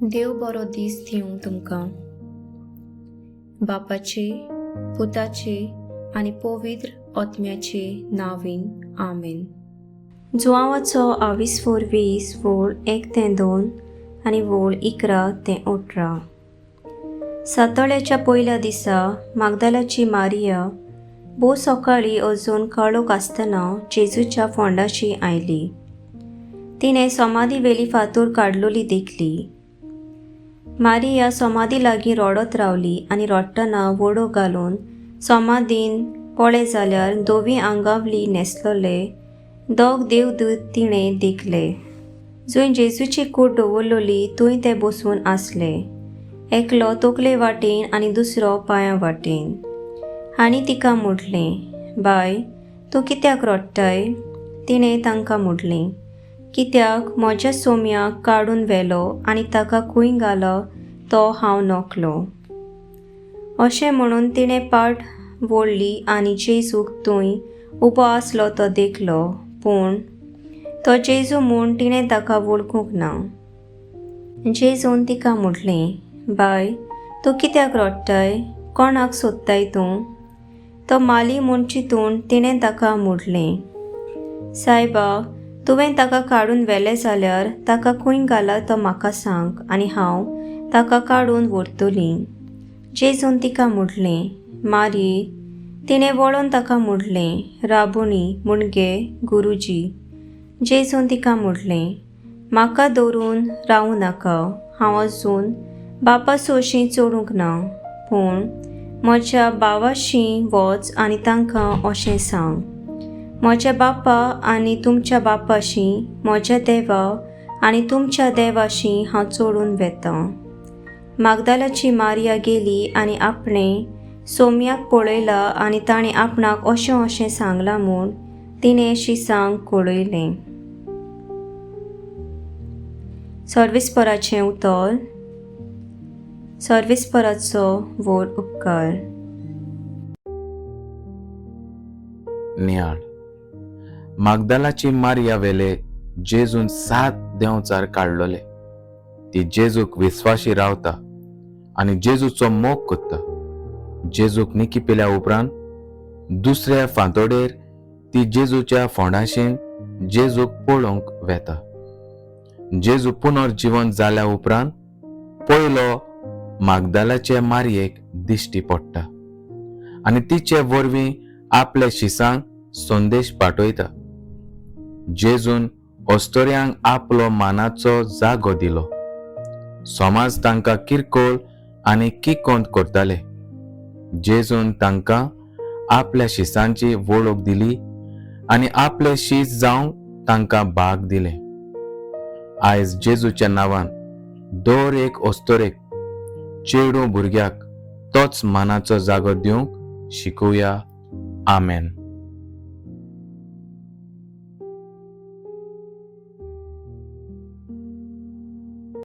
देव बरो दीस दिवं तुमकां. बापाचे, पुताचे आनी पवित्र आत्म्याचे नांवान, आमेन. जुवांवाचो आविस्फोर 20 वोळ 1 ते 2 आनी वोळ 11 ते 18. सातोळ्याच्या पयल्या दिसा मागदालाची मारिया भोव सकाळीं अजून काळोख आसतना जेजूच्या फोंडाशी आयली. तिणें समाधी वेली फातोर काडलोली देखली. मारिया समाधी लागीं रडत रावली आनी रडटना वडो घालून समाधीन पळय जाल्यार धवी आंगावली न्हेसलोले दोग देवदूत तिणें देखले. जंय जेजूची कूड दवरलोली थंय ते बसून आसले, एकलो तकले वाटेन आनी दुसरो पांयां वाटेन. आनी तिका म्हटलें, बाय, तूं कित्याक रडटाय? तिणें तांकां म्हटलें, कित्याक म्हज्या सोम्याक काडून व्हेलो आनी ताका खंय घालो तो हांव नकलो. अशें म्हणून तिणें पाट वळ्ळी आनी जेजूक थंय उबो आसलो तो देखलो, पूण तो जेजू म्हूण तिणें ताका वळखूंक ना. जेजून तिका म्हटलें, बाय, तूं कित्याक रडटाय? कोणाक सोदताय तूं? तो माली म्हूण चिंतून तिणें ताका म्हटलें, सायबा, तुवें ताका काडून व्हेलें जाल्यार ताका खंय घाला तो म्हाका सांग आनी हांव ताका काडून व्हरतली. जेजून तिका म्हटलें, मारी. तिणें वळोन ताका म्हटलें, राबोणी मुणगे गुरुजी. जेजून तिका म्हटलें, म्हाका धरून रावूं नाका, हांव अजून बापा सोशीं चडूंक ना, पूण म्हज्या भावाशी वच आनी तांकां अशें सांग, म्हज्या बापा आनी तुमच्या बापाशी, म्हज्या देवा आनी तुमच्या देवाशी हांव चडून वेतां. मागदालाची मारिया गेली आनी आपणें सोम्याक पळयला आनी ताणें आपणाक अशें अशें सांगलां म्हूण तिणें शिसांक कळयलें. सर्विसपराचें उतर. सर्विसपराचो व्हड उपकार. नियाळ. मागदालाची मारिया वेले जेजून 7 देंवचार काडलोले. ती जेजूक विस्वाशी रावता आनी जेजूचो मोग करता. जेजूक निकी पिल्या उपरांत दुसऱ्या फांतोडेर ती जेजूच्या फोंडाशेन जेजूक पळोवंक वेता. जेजू पुनर्जिवन जाल्या उपरांत पयलो मागदालाचे मारयेक दिश्टी पडटा आनी तिचे वरवीं आपल्या शिसांक संदेश पाठयता. जेजून अस्तोऱ्यांक आपलो मानाचो जागो दिलो. समाज तांकां किरकोळ आनी किकोंत करताले. जेजून तांकां आपल्या शिसांची वळख दिली आनी आपले शीस जावंक तांकां भाग दिले. आयज जेजूच्या नांवान दर एक अस्तोरेक, चेडूं भुरग्याक तोच मानाचो जागो दिवंक शिकोवया. आमेन.